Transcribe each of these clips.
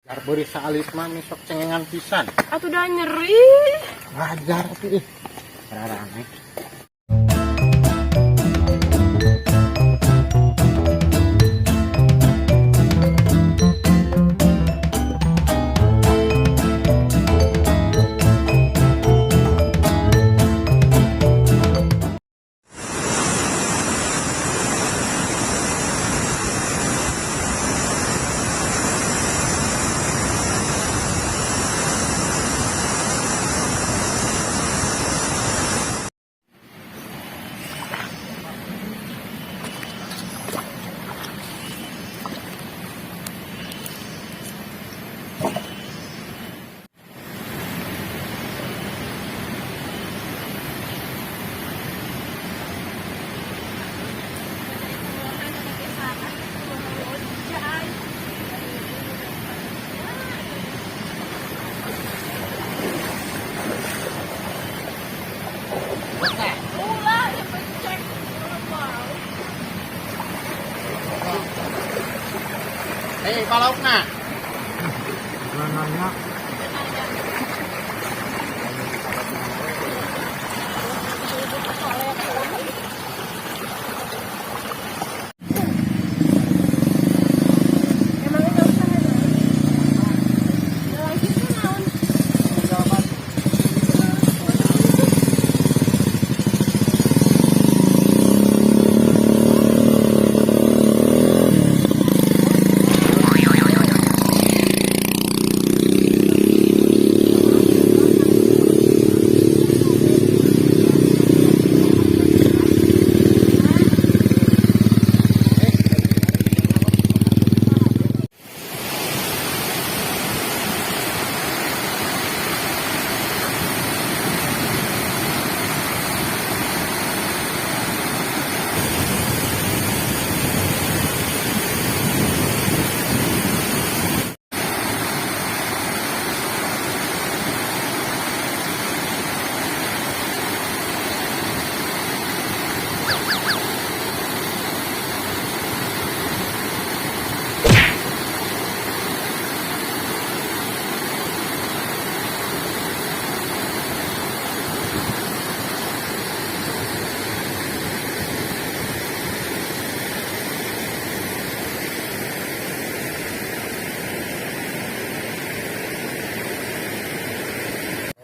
Bari saalit mah sok cengengan pisan. Atuh dah nyeri. Wajar atuh ih. Rada aneh. Ulah, ya pecek. Eh, palaukna. Nanya. Emangnya nggak usah ya? Lagi tuh naon?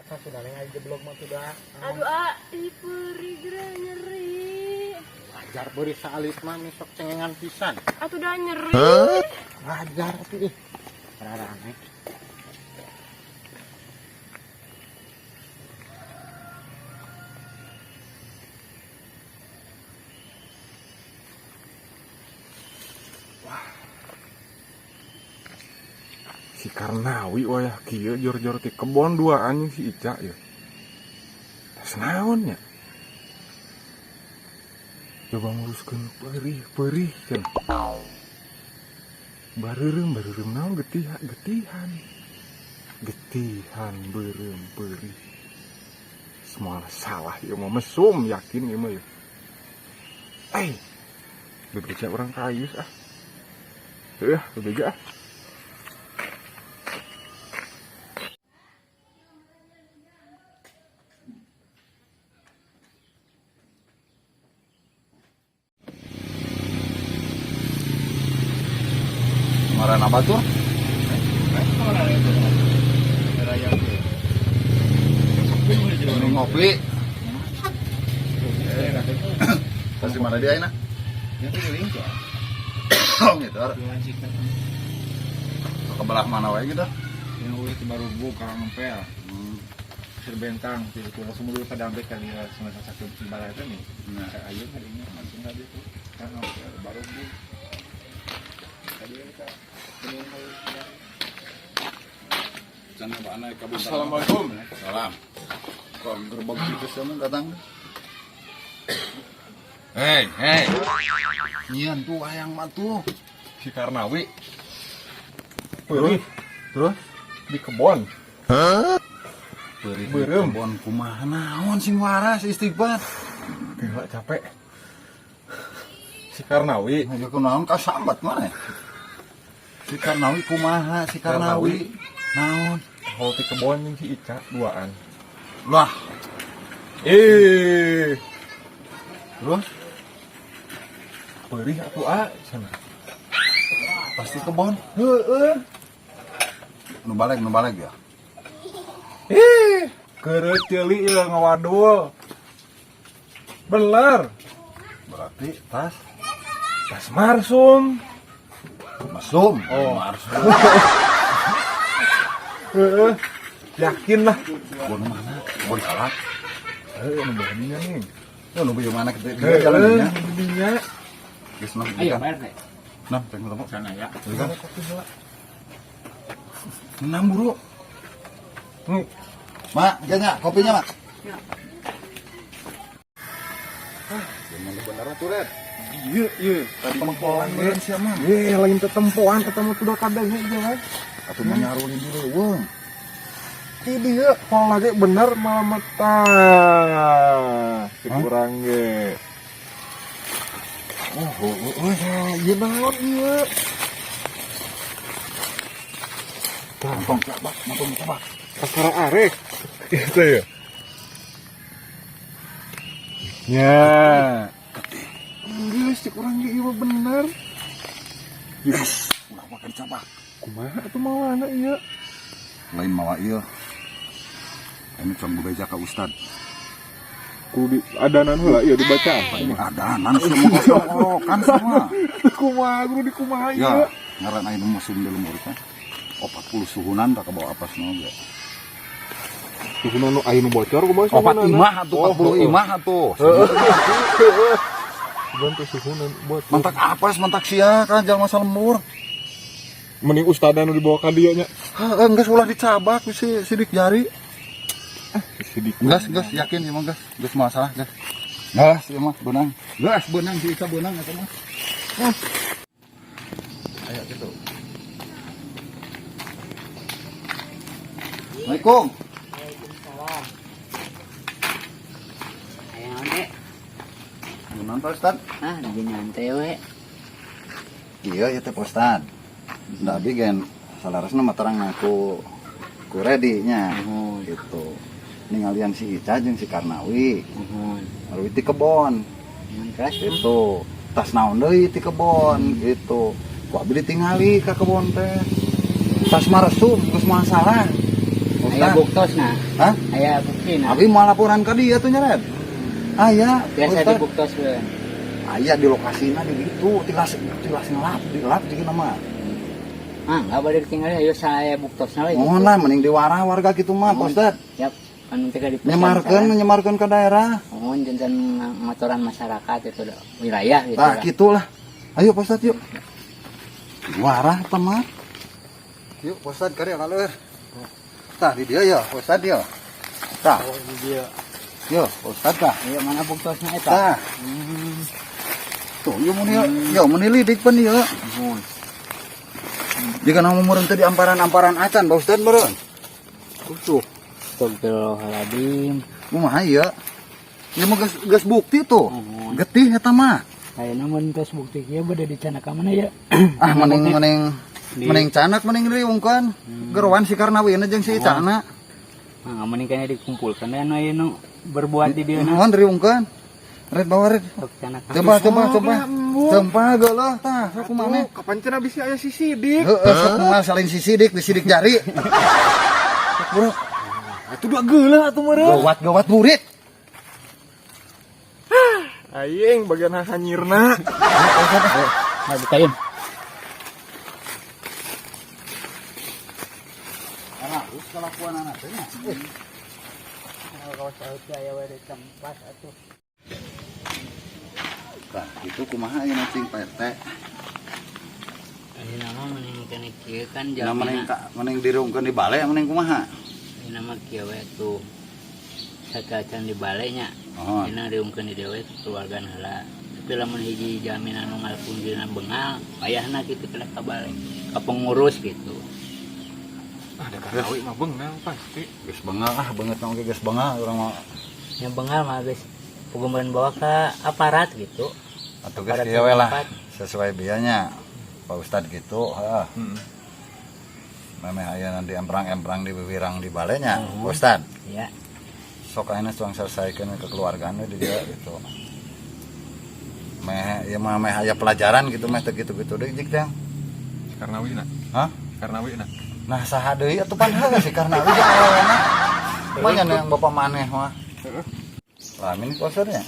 Eta sudah neng aing jeblok mah sudah. Aduh, ah, ih perih geura nyeri. Wajar beri saalit mah sok cengengan pisan. Atuh dah nyeri. Wajar atuh ih. Rada aneh. Si Karnawi wayah kieu jor-jor ti kebon dua anjing si Ica ya. Tes naon nya? Coba nguruskeun perih-perih cenah. Bareureum bareureum naon getihan getihan. Getihan beureum perih. Semua salah ieu mah mesum yakin ieu mah ya. Eh, bebeja urang ka Ayus ah. Heuh, bebeja ah. Kemarin apa tuh? Ini ngopi. Kasih mana dia ini? Gitu. Ke belah mana wae gitu? Yang itu baru bu karang ngempel. Sirbentang itu langsung dulu pada sampai kali ya semacam satu balai itu nih. Nah. Saya ayun hari ini langsung tadi tuh kan ngempel baru bu. Tadi kita ini Assalamualaikum. Salam. Kok gerbang itu sama datang? Hei, hei. Nyian tuh hayang mah tuh. Si Karnawi. Perih Terus? di kebon. Perih Beureum. kebon kumaha naon sing waras istighfar. Gila capek. Si Karnawi Aja kunaon kasambat mana ya? Si Karnawi kumaha si Karnawi? Naon? Hol ti kebon jeung si Ica duaan. Lah, Eh, terus perih atuh ah sana. pasti kebon. Heeh. Nu balik ya. Ih, keureuh ceuli ieu ngawadul. Bener. Berarti tas Tas marsum. mesum. Oh. Marsum. Heeh. Yakin lah. Kebon mana? Kebon salak. Heeh, nu beuninya nih. Ya nu beuh mana kita dia jalan dinya. Dinya. Geus nah. Ayo bayar teh. Nah, pengen ketemu. Sana ya. Kan. Enam buru. Hmm. Mak, janya kopinya, Mak. Gimana bener tuh, Red? Iya, iya. Tadi tempoan meureun sia mah. Eh, lain tetempoan ketemu tuh udah kadangnya jalan. Atuh mah nyaruhin di leuweung. Ini dia, kalau lagi bener malah mata. Si kurang ge. Oh, oh, oh, oh. Iya naon ieu. Motong cabak, motong cabak. Kakara arek. Itu ya. Ya. Geus si kurang ge ieu mah bener. Yes, ulah makan cabak. Kumaha atuh mawana ieu? Lain mawa ieu. Ini can bebeja ka ustad. Kudu di adanan heula ieu dibaca. Ini adanan semua kosong-orokan semua. Kumaha kudu di kumaha ieu? Ya, ngaran aya nu mesum di lembur teh. 40 suhunan tak kebawa apasna oge. Suhunan nu aya nu bocor kumaha Opat suhunanna? imah atuh, 40 imah atuh. Bantu suhunan bocor. Mantak apes, mantak sia kan jalma salembur. Mending ustadz nu dibawa ka dieu nya. Heeh, geus ulah dicabak si sidik jari. Sidik. Geus, geus yakin ieu mah geus. Geus masalah geus. Geus ieu mah beunang. Geus beunang si Ica beunang eta mah. Ayo gitu. Assalamualaikum. Waalaikumsalam. Ayo teh. Gimana Pak Ustad? Ah, lagi nyantai we. Iya, ieu teh Pak Ustad. Da abi gen salarasna mah terang ku ku ready nya. Nuhun. Gitu. Ningalian si Ica jeung si Karnawi. Nuhun. Baru ti kebon. Nuhun keras. Gitu. Tas naon deui ti kebon gitu. Ku abi ditingali ka kebon teh. Tas maresum geus masalah. Aya buktosna. Hah? Aya buktina. Abi mau laporan ka dia tuh nyeret. Aya, Biasa Ustad. dibuktos we. Aya di lokasina di ditu, tilas tilas ngelap, dilap jeung nama. Ah, enggak boleh ditinggal ayo saya buktosna we. Mohon lah mending diwarah warga gitu mah, Pak Ustad. Siap. Kan nanti ka dipesan Nyemarkeun, nyemarkeun ke daerah. Mohon jantan ngatoran masyarakat itu dah, wilayah gitu. Nah, lah. gitulah. Ayo Pak Ustad yuk. Warah eta mah. Yuk Pak Ustad karya laleur. Tah di dia ya, Pak Ustad ya. Tah, Oh, di dia. yo Pak Ustad tah. Ayo mana buktosna eta? Tah. Tuh, ieu mun ieu, yo mun lidik pan ieu. Nuhun. Jika nama meureun teh di amparan-amparan acan Pak Ustad meureun. Tuh, Astagfirullahaladzim. kumaha ieu? Ieu mah geus geus bukti tuh. Nuhun. Getih eta mah. Ayeuna mun tos bukti kieu bade dicana ka mana ya? Ah mending mending Di- mending canak mending riungkeun. Gerowan si Karnawi jeung si Icana. Nah, mending kayaknya dikumpulkan dan aya nu berbuat di dieu na. Nuhun riungkeun. Red bawa red. Sok canak. Coba coba coba. Coba geuleuh tah sok kumaha. Kapan cenah bisi aya si sidik? Heeh sok kumaha saling sisidik disidik jari. Sok bro. Atuh dua geuleuh atuh meureun. Gawat gawat murid. Aing bagian hanyirna. Nah, bukain. Harus kelakuan anak teh nya. Kalau saut aya we tempat atuh. Tah itu kumaha ieu cing Pak RT. Ayeuna mah mending kene kieu kan Nah mending jalmina. ka mending dirungkeun di bale mending kumaha? Ayeuna mah kieu we tuh. Sacacan di bale nya. Oh. Ayeuna riungkeun di dewe keluarga heula. Tapi lamun hiji jaminan nu ngalakun bengal, payahna kitu kena ka bale. Ka pengurus gitu. Ada Karnawi mah bengal pasti. Geus bengal ah beungeut mah oge geus bengal urang mah. Yang bengal mah geus puguman bawa ke aparat gitu. Atuh geus Aparat kieu we lah setempat. sesuai bianya. Pak Ustad gitu, heeh. Memeh aya nanti emprang-emprang di wiwirang di balenya, Pak Ustad. Ya. Sok ayeuna tuang selesaikan kekeluargaan we di dia gitu. Meh ieu mah meh aya pelajaran gitu, meh teu kitu-kitu deui jik teh. Karnawi na. Hah? Karnawi na. Nah, saha deui atuh pan heula si Karnawi jeung awewena. Mah nya yang bapak maneh mah. Lah, ini posernya.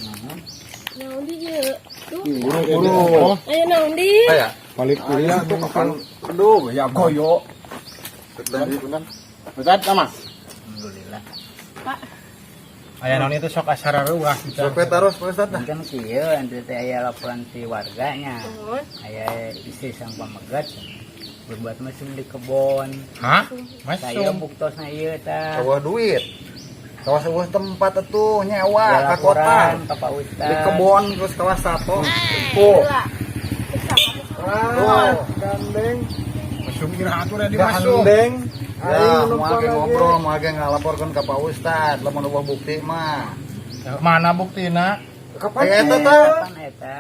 Naon di ieu? Tuh. Buru-buru. Aya naon di? Aya. Balik kuliah tuh kapan? Aduh, ya goyo. Ustad sama. Alhamdulillah. Pak. Aya naon itu sok asara ruah kita. Sok we taros Pak Ustad dah. Kan kieu ente teh aya laporan ti warganya. Nuhun. Aya istri sang pamegat berbuat mesum di kebon. Hah? Saya Mesum. buktosna ieu tah. Eueuh duit. Kawas eueuh tempat atuh nyewa Aya ka kota. laporan ka Pak Ustad. Di kebon terus kawas sato. Oh. Heula. Ah, gandeng. Mesum iraha atuh di masuk. Gandeng. Ya, Aing mau nonton ge lagi. ngobrol, mau ge ngalaporkeun ka Pak Ustad, lamun eueuh bukti mah. Mana buktina? Kapan Eh, eta tah. Kapan eta?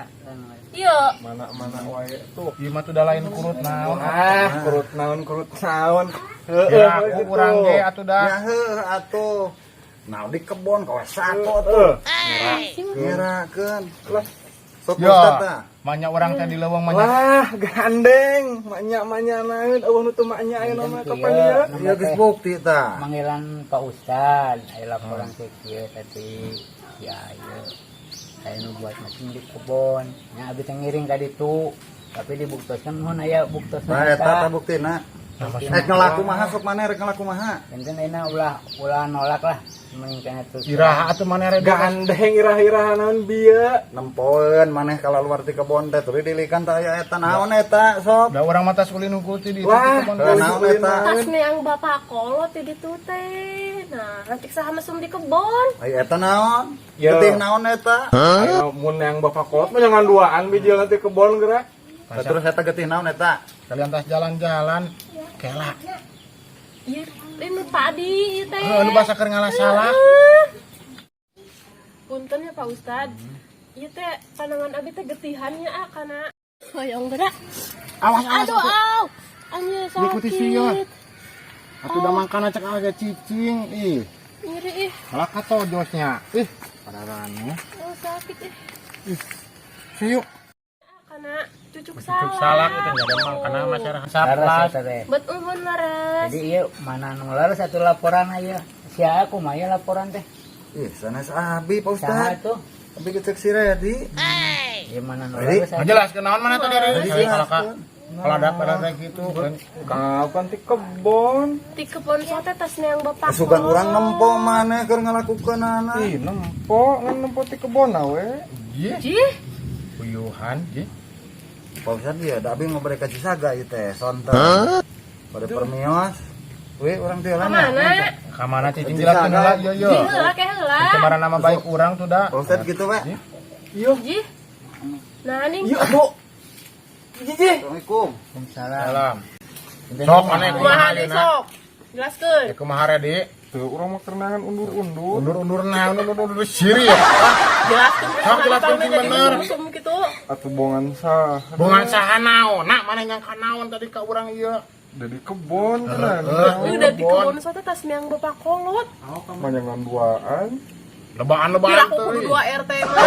Ieu. Mana-mana wae tuh. Ieu mah tuh da lain kurut naon. Ah, kurut naon, kurut naon. Heeh, Ya aku gitu. urang ge atuh dah. Ya heuh atuh. Nah, di kebon kawas sato tuh. Ngerakeun. Lah, sok Ya. Ustad tah. Manya urang teh di leuweung manya. Wah, gandeng. Manya-manya naon, eueuh nu teu manya aya nama kapan ieu? Ya geus bukti tah. Manggilan Pak Ustad, aya laporan ke kieu tadi ya ieu. Aya nu buat mesum di kebon. Nya abi teh ngiring ka ditu. Tapi dibuktoskeun mun aya buktosna. Nah, eta tah buktina. Rek ngelaku maha sok maneh rek ngelaku maha. Enten ayeuna ulah ulah nolak lah. Mending kana terus. Iraha atuh maneh rek Gandeng irah-irah naon bieu. Nempoeun maneh kalau luar ti kebon teh tuluy dilikan tah aya eta naon eta sok. Da urang mah tas ulin hungkul ti di Wah, kebon. Heuh, naon eta? Tas yang bapak kolot di ditu teh. Nah, nanti saha mesum di kebon. Ai eta naon? Ya. Getih naon eta? Ayo mun yang bapak kolot mah jangan duaan bijil nanti kebon gerak. Tah, terus eta getih naon eta? Kalian tas jalan-jalan. Kela. Iya, ini tadi ieu teh. Heuh, nu basa keur ngalah salah. Punten ya Pak Ustad. Ieu teh pandangan abi teh getihannya ah kana hoyong gerak. Awas awas. Aduh, au. Anjir sakit. Ikuti sia. Atuh da mangkana cek agak cicing ih. Nyeri ih. Kalah katojosnya. Ih, pararane. Oh, sakit ih. Siuk. Kana cucuk Cucuk salak. salak itu enggak ada mangkana masyarakat. Leres Saplas. eta teh. Bet umum leres. Jadi ieu mana nu leres satu laporan aya. Sia kumaha laporan teh? Ih, sanes abi Pak Saha Ustad. tuh? Abi cek si Redi. Ieu mana nu Jadi, leres? Jelas naon mana tadi Jadi Redi? Kalau jelaskeun. kalau ada pada kayak gitu kan. Kapan ti kebon? Di kebon sote tas yang bapak Sugan kolot. urang nempo maneh keur ngalakukeunana. Ih, nempo, ngan nempo ti kebon awe. Jih, Jih, puyuhan jih. Pak Ustad ya, da abi mau beri ka Cisaga ieu teh sonten. Pada permios. We urang teh lah. kemana? Ka mana cicing jelaskeun heula ieu ieu. Jih heula ke heula. Pencemaran nama baik urang tuh dah. Pak Ustad gitu we. Jih. Nah, nih. Iya, Bu. Jijih. Assalamualaikum. Waalaikumsalam. Salam. Sok maneh kumaha Kumaha deui ayeuna? sok? Jelaskeun. Eh, kumaha Redi? Tuh, urang mah kenangan undur-undur. Undur-undur naon undur-undur siri ya. Jelaskeun. Sok jelaskeun sing bener. Mesum gitu. Atuh bongan sah. Bongan saha naon? Nak maneh nyangka naon tadi ka urang ieu? Dari kebon kan. Udah di kebon sote tas yang bapak kolot. Manyangan duaan. Lebaan-lebaan Kira aku teuing. kudu 2 RT mah.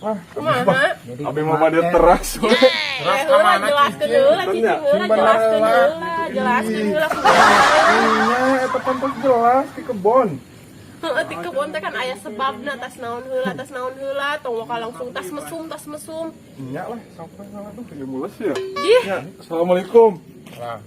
Wah, Kumaha? Jadi abi mah bade teras we. Teras Eh, ka heula mana jelaskeun cicing? heula cicing heula jelaskeun heula jelaskeun heula kumaha. Nya eta pantas jelas di kebon. Heeh, di kebon teh kan aya sebabna tas naon heula tas naon heula tong waka langsung tas mesum tas mesum. Nya lah, sampai salah tuh ya mules ya. Jih, Ya, assalamualaikum. Salam.